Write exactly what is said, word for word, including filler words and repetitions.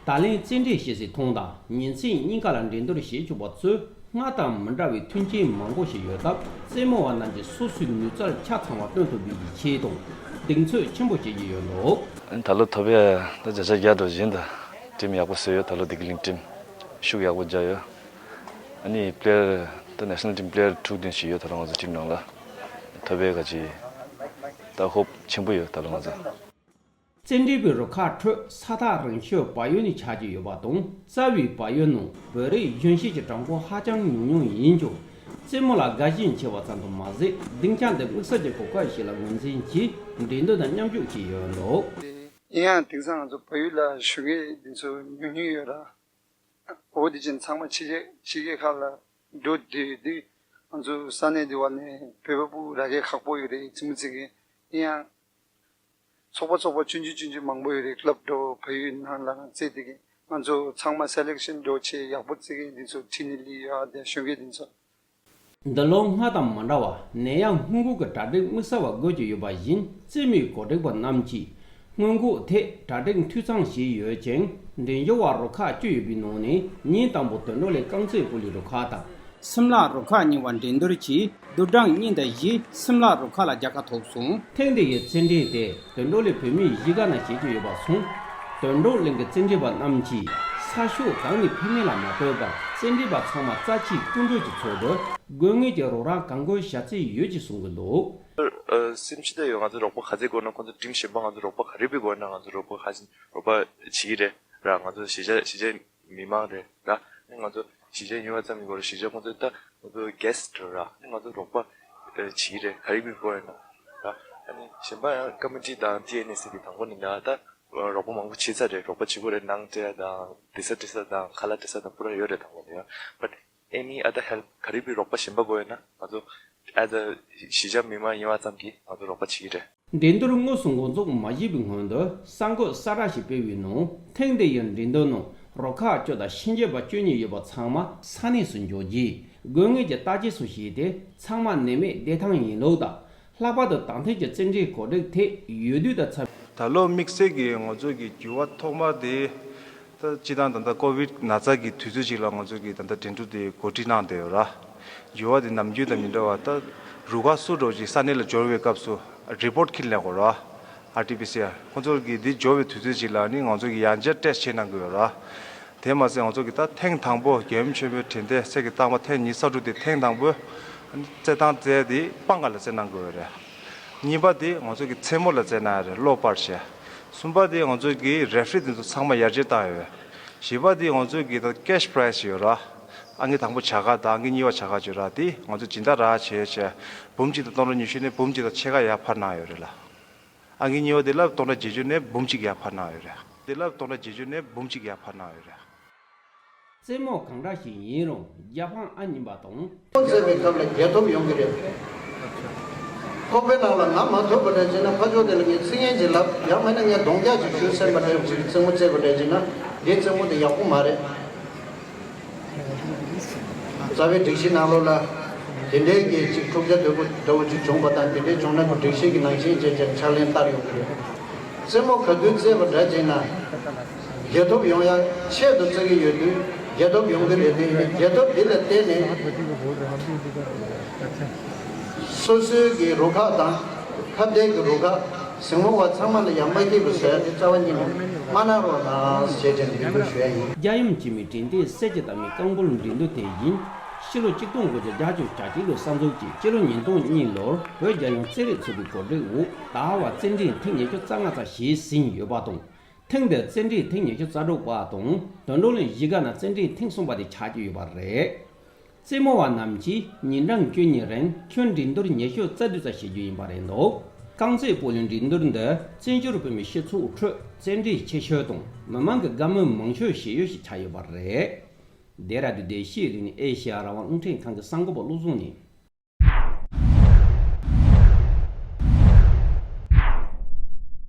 ད་ལན་བཙན་ཁྲིད་བྱེད་སའི་ཐོག་དང་ཉིན་མཚན་གཉིས་ཀ་ལ་འགྲན་བསྡུར་བྱེད་ཆོག་པ་ཚོས་སྔར་དང་མི་འདྲ་བའི་མཐུན་རྐྱེན་མང་པོ་ཞིག་ཡོད་སྟབས། རྩེད་མོ་བ་རྣམས་ཀྱིས་སོ་སོའི་ནུས་རྩལ་ཆ་ཚང་བ་སྟོན་ཐུབ་པའི་ཡིད་ཆེས་དང་གདེང་ཚོད་ཆེན་པོ་བྱེད་ཀྱི་ཡོད་འདུག། ད་ལོ་ཐོ་བས་ད་བརྒྱ་ཆ་བརྒྱ་འགྲོ་བཞིན་དུ་ཊིམ་ཡག་པོ་བཟོས་ཡོད། ད་ལོ་བདེ་སྐྱིད་གླིང་ཊིམ་ཤུགས་ཡག་པོ་རྒྱག་ཡོད། ཨ་ནི་པི་ལེ་ཡར་ད་ནེ་ཤ་ནལ་ཊིམ་པི་ལེ་ཡར་དྲུག་བདུན་ཞིག་ཡོད། ད་ལོ་ང་ཚོ་ཊིམ་ནང་ལ་ཐོ་བས་ག་ཅི་ད་ཧོབ་ཆེན་པོ་ཡོད། ད་ལོ་ང་ཚོ། བཙན་ཁྲིད་པའི་རུ་ཁག་ཁྲོད་ས་ཐག་རིང་ཤོས་བལ་ཡུལ་ནས་ཆགས་ཀྱི་ཡོད་པ་དང་། རྩ་བའི་བལ་ཡུལ་ནང་བོད་རིགས་གཞོན་སྐྱེས་ཀྱི་གྲངས་འབོར་ཧ་ཅང་ཉུང་ཉུང་ཡིན་ཀྱང་། རྩེད་མོ་ལ་དགའ་ཞེན་ཆེ་བ་ཙམ་དུ་མ་ཟད། སྡིངས་ཆ་འདི་དམིགས་བསལ་གྱི་གོ་སྐབས་ཤིག་ལ་ངོས་འཛིན་གྱིས་འགྲན་བསྡུར་དང་མཉམ་ཞུགས་བྱས་ཡོད་འདུག། ཡིན་ཡང་དེང་སང་ང་ཚོ་བལ་ཡུལ་ལ་བཞུགས་མཁན་འདི་ཚོ་ཉུང་ཉུང་ཡོད་ར། འོ་དེ་བཞིན་ཚང་མ་ཕྱི་རྒྱལ་ཕྱི་རྒྱལ་ཁག་ལ་འགྲོ་བསྡད་དུས། ང་ཚོ་ས་གནས་འདི་བ་ནས་བོད་པ་སྤུ་ར་གས་ཁག་པོ་ཡོད་རེད། རྩེད་མོ་རྩེ་མཁན། ཡིན་ཡང་ཚོགས་པ་ཚོགས་པ་ཆུང་ཆུང་ཆུང་ཆུང་མང་པོ་ཡོད་རེད། ཀླབ་འགྲོ་བལ་ཡུལ་ནང་ལ་རྩེ་བསྡད་མཁན། ང་ཚོ་ཚང་མ་སེ་ལེག་ཤན་འགྲོ་བྱས་ཡག་པོ་རྩེ་མཁན་འདི་ཚོ་ཁྲིད་ནས་སླེབས་ཡོད་ཨ། དེ་གཞོན་སྐྱེས་འདི་ཚོ། འདི་ལོ་སྔར་དང་མ་འདྲ་བར་ནད་ཡམས་སྔོན་འགོག་གི་གྲ་སྒྲིག་དམིགས་བསལ་བ་དགོས་ཀྱི་ཡོད་པ་བཞིན། རྩེད་མོའི་གོ་སྒྲིག་པ་རྣམས་ཀྱིས་སྔོན་འགོག་ཐད་གྲ་སྒྲིག་འཐུས་ཚང་བྱས་ཡོད་ཅིང་། འགྲན་ཞུགས་པ་རུ་ཁག་བཅུ་ཡོད་པའི་ནང་ནས་ཉིན་དང་པོ་དོན་གྲུབ་གླིང་རྐང་རྩེད་སྤོ་ལོའི་རུ་ཁག་དང་། སིམ་ལ་རུ་ཁག་གཉིས་པ་འགྲན་བསྡུར་གྱིས་བསྡུར་གྲངས་གཉིས་དང་བཞི་སིམ་ལ་རུ་ཁག་ལ་རྒྱལ་ཁ་ཐོབ་སོང་། ཐེངས་འདི་ཡི་རྩེད་འགྲན་དེ་དོན་གྲུབ་གླིང་བོད་མིའི་གཞིས་ཀ་ནང་བྱེད་ཀྱི་ཡོད་པ་སོང་། དོན་གྲུབ་གླིང་གི་རྩེད་འགྲན་པ་རྣམས་ཀྱིས་ས་ཕྱོགས་གང་ནས་ཕེབས་མིན་ལ་མ་ལྟོས་པར། རྩེད་འགྲན་པ་ཚང་མ་རྩ་ཆེའི་སྐུ་མགྲོན་གྱི་ཚུལ་དུ་དགོས་ངེས་ཀྱི་རོགས་རམ་གང་དགོས་བྱ་རྩིས་ཡོད་ཅེས་གསུང་གི་འདུག། ཨ། སེམས་ཤུགས་དེ་ཡོད། ང་ཚོ་རོགས་པ་ག་ཚད་དགོས་ན། ཁོང་ཚོ་ཊིམ་གཞན་པ་ང་ཚོ་རོགས་པ་ག་རེ་ཕུལ་དགོས་ན་ང་ཚོ་རོགས་པ་ག་ཚད་རོགས་པ་བྱེད་ཀྱི་རེད་ར། ང་ཚོ་གཞིས་ཆགས་གཞིས་ཆགས་མི་མང་རེད་ར། ཨ་ནི་ང་ཚོ་གཞིས་ཆགས་ཉེ་བ་ཙམ་ཡིན་དགོས་རེད། གཞིས་ཆགས་ཁོང་ཚོ་ད་ང་ཚོ་གྷེ་སི་ཊི་ར། ཨ་ནི་ང་ཚོ་རོགས་པ་བྱེད་ཀྱི་རེད། ག་རེ་ཕུལ་དགོས་ཡིན་ན་ར། ཨ་ནི་གཞན་པ་ཡང་ཀོ་མི་ཊི་དང་ཊི་ཨེན་ཨེ་སི་དེ་དང་པོ་ནས་ད་ད་རོགས་པ་མང་པོ་བྱེད་ཚར་རེད། རོགས་པ་བྱེད་དགོས་རེད། ནང་སྤྲད་ཡ་དང་དེ་ས་དེ་ས་དང་ཁ་ལག་སྤྲད་ས་དང་པུ་ར་ཡོད་རེད། དང་པོ་ནས་ཡང་། But any other help ག་རེ་ཕུལ། རོགས་པ་གཞན་པ་དགོས་ཡོད་ན་ང་ཚོ་as a གཞིས་ཆགས་མི་མང་ཡིན་པ་ཙམ་གྱིས་ང་ཚོ་རོགས་པ་བྱེད་ཀྱི་རེད། འགྲན་བསྡུར་དངོས་སུ་འགོ་འཛུགས་མ་བྱས་པའི་སྔོན་དུ་གསར་འགོད་གསལ་བསྒྲགས་ཤིག་སྤེལ་བའི་ནང་། ཐེངས་འདི་ཡི་འགྲན་བསྡུར་ནང་རུ་ཁག་བཅུ་དང་ཤན་འབྱེད་པ་བཅུ་གཉིས་ཡོད་པ་ཚང་མ་ས་གནས་སུ་འབྱོར་རྗེས། དགོས་ངེས་ཀྱི་བརྟག་དཔྱད་སོགས་བྱས་ཏེ། ཚང་མ་ནད་མེད་བདེ་ཐང་ཡིན་ལུགས་དང་། ལྷག་པར་དུ་ད་ཐེངས་ཀྱི་རྩེད་འགྲན་གོ་སྒྲིག་ཐད་ཡོད་དུས་དང་འཚམ། ད་ལོ་དམིགས་བསལ་གྱི་ང་ཚོ་གི་འགྱུར་བ་ཐོག་མ་དེ། ད་སྤྱིར་བཏང་ད་ལྟ་ཀོ་བིད་ན་ཚ་གི་དུས་ཚོད་ཅིག་ལ་ང་ཚོ་གི་ད་ལྟ་འགྲན་བསྡུར་དེ་གོ་སྒྲིག་གནང་བསྡད་ཡོད་ར། འགྱུར་བ་དེ་ནམ་རྒྱུན་དང་མི་འདྲ་བ། ད་རུ་ཁག་སུ་འགྲོ་ཅིག་ས་གནས་ལ་འབྱོར་བའི་སྐབས་སུ་རི་པོར་ཊི་འཁྱེར་སླེབས་དགོས་ར། ཨར་ཊི་པི་སི་ཨར། ཁོང་ཚོ་གིས་འདི་འབྱོར་བའི་དུས་ཚོད་ཅིག་ལ་ནི་ང་ཚོ་གི་ཡང་བསྐྱར་ཊེ་སི་ཊི་བྱེད་གནང་གི་ཡོད་ར། དེ་མ་ཟད་ང་ཚོ་གི་ད་ཐེངས་དང་པོ་རྒྱལ་ཡུམ་ཆེན་མོའི་དྲན་རྟེན་གསེར་གྱི་རྟགས་མ་ཐེངས་ཉི་ཤུ་རྩ་དྲུག་དེ་ཐེངས་དང་པོ་རྩེད་སྟངས་རྩེད་དེ་སྤང་ཁ་ལ་རྩེད་གནང་དགོས་ཡོད་རེད། གཉིས་པ་དེ་ང་ཚོ་གི་མཚན་མོ་ལ་རྩེད་གནང་ཡོད་རེད། གློག་སྤར་བྱས། གསུམ་པ་དེ་ང་ཚོ་གི་རེ་ཕི་རི་དེ་ཚོ་ཚང་མ་ཡར་རྒྱས་བཏང་ཡོད། བཞི་པ་དེ་ང་ཚོ་གི་ད་ཀེ་ཤི་པ་རའི་ཛི་ཡོད་ར། ཨང་ཀི་དང་པོ་བྱ་དགའ་དང་ཨང་ཀི་གཉིས་པ་བྱ་དགའ་བྱོས་ར། དེ་ང་ཚོ་སྦྱིན་བདག་རག་བྱས་བྱས་འབུམ་གཅིག་དང་སྟོང་ཕྲག་ཉི་ཤུ་ནས་འབུམ་གཅིག་དང་ཕྱེད་ཀ་ཡར་འཕར་གནང་ཡོད་རེད་ལ། ཨང་ཀི་གཉིས་པ་དེ་ལ་སྟོང་ཕྲག་བརྒྱད་ཅུ་ནས་འབུམ་གཅིག་ཡར་འཕར་གནང་ཡོད་རེད། དེ་ལ་སྟོང་ཕྲག་བརྒྱད་ཅུ་ནས་འབུམ་གཅིག་ཡར་འཕར་གནང་ཡོད་རེད། རྩེད་མོ་གང་འདྲ་ཞིག་ཡིན་རུང་རྒྱལ་ཕམ་ཨེ་ཡིན་པ་དང་། རྩེད་པའི་སྐབས་ལ་རྒྱལ་ཐོབ་ཡོང་གི་རེད། ཁོག་པའི་ནང་ལ་ང་མ་ཐོབ་པ་འདྲ་བྱས་ན་ཕར་ཕྱོགས་དེ་ལ་ངས་ཚིག་ངན་ཅིག་ལབ། ཡང་མིན་ན་ངས་གདོང་རྒྱག་ཅིག་ཞུ་སེམས་པ་འདྲ་ཅིག་རྩེད་མོ་རྩེ་བ་འདྲ་བྱས་ན་འདིའི་རྩེད་མོ་དེ་ཡག་པོ་མ་རེད། རྩ་བའི་སྒྲིག་གཞི་ནང་ལོགས་ལ་དེ་འདྲའི་གི་ཅིག་འཁྲུག་ཆ་དོད་པོ་འདྲ་བོ་ཅིག་བྱུང་བ་དང་། དེ་འདྲའི་བྱུང་ན་ཁོ་སྒྲིག་གཞི་གི་ནང་བཞིན་བྱས་བྱས་ཕྱག་ལེན་བསྟར་ཡོང་གི་རེད། རྩེད་མོ་ག་དུས་རྩེས་པ་འདྲ་བྱས་ན་རྒྱལ་ཐོབ་ཡོང་ཡ་ཆེད་དུ་རྩེ་གི་ཡོད་དུས་རྒྱལ་ཐོབ་ཡོང་གི་རེད་དེ། རྒྱལ་ཐོབ་འདི་ལ་བརྟེན་ནས་སོ་སོའི་གི་རུ་ཁག་དང་ཁ་གཏད་ཀྱི་རུ་ཁག་གཟིགས་མོ་བ་ཚང་མ་ལ་ཡང་མ་སྐྱིད་པ་བཟོ་ཡ་དེ་རྩ་བ་ཉིད་ནས་མ་གནང་རོགས་གནང་ཞེས་བྱས་ནས་འབོད་སྐུལ་ཞུ་ཡ་ཡིན། རྒྱལ་ཡུམ་ཆེན་མོའི་དྲན་རྟེན་གསེར་གྱི་རྟགས་མའི་རྐང་སྤོལ་འགྲན་བསྡུར་དེ་ཡིན། ཕྱི་ལོ་ཆིག་སྟོང་དགུ་བརྒྱ་བརྒྱད་ཅུ་གྱ་གཅིག་ལོའི་ས་མཚམས་ཀྱི་སྤྱི་ལོ་ཉིས་སྟོང་གཉིས་ལོར་བོད་རྒྱལ་ཡོངས་རྩེད་རིགས་ཚོགས་པའི་གོ་སྒྲིག་འོག་ད་བར་རྩེད་འགྲན་ཐེངས་ཉི་ཤུ་རྩ་ལྔ་ཙམ་བྱས་ཟིན་ཡོད་པ་དང་། ཐེངས་འདིར་རྩེད་འགྲན་ཐེངས་ཉི་ཤུ་རྩ་དྲུག་པ་དང་། དོན་གྲུབ་གླིང་གཞིས་ཀ་ནང་རྩེད་འགྲན་ཐེངས་གསུམ་པ་དེ་ཆགས་ཀྱི་ཡོད་པ་རེད། རྩེད་མོ་བ་རྣམས་ཀྱིས་ཉིན་གྲངས་བཅུ་གཉིས་རིང་ཁྱོན་འགྲན་བསྡུར་ཉི་ཤུ་རྩ་བདུན་ཙམ་བྱེད་རྒྱུ་ཡིན་པ་རེད་འདུག། རྐང་རྩེད་སྤོ་ལོའི་འགྲན་བསྡུར་འདི་བཙན་བྱོལ་བོད་མིའི་སྤྱི་ཚོགས་ཁྲོད་རྩེད་འགྲན་ཆེ་ཤོས་དང་མི་མང་གི་དགའ་མོས་མང་ཤོས་བྱེད་ཡུལ་ཞིག་ཆགས་ཡོད་པ་རེད། ལྡེ་ར་ལྡུན་བདེ་སྐྱིད་གླིང་ནས་ཨེ་ཤེ་ཡ་རང་དབང་རླུང་འཕྲིན་ཁང་གི་གསར་འགོད་པ་བློ་བཟང་ནས་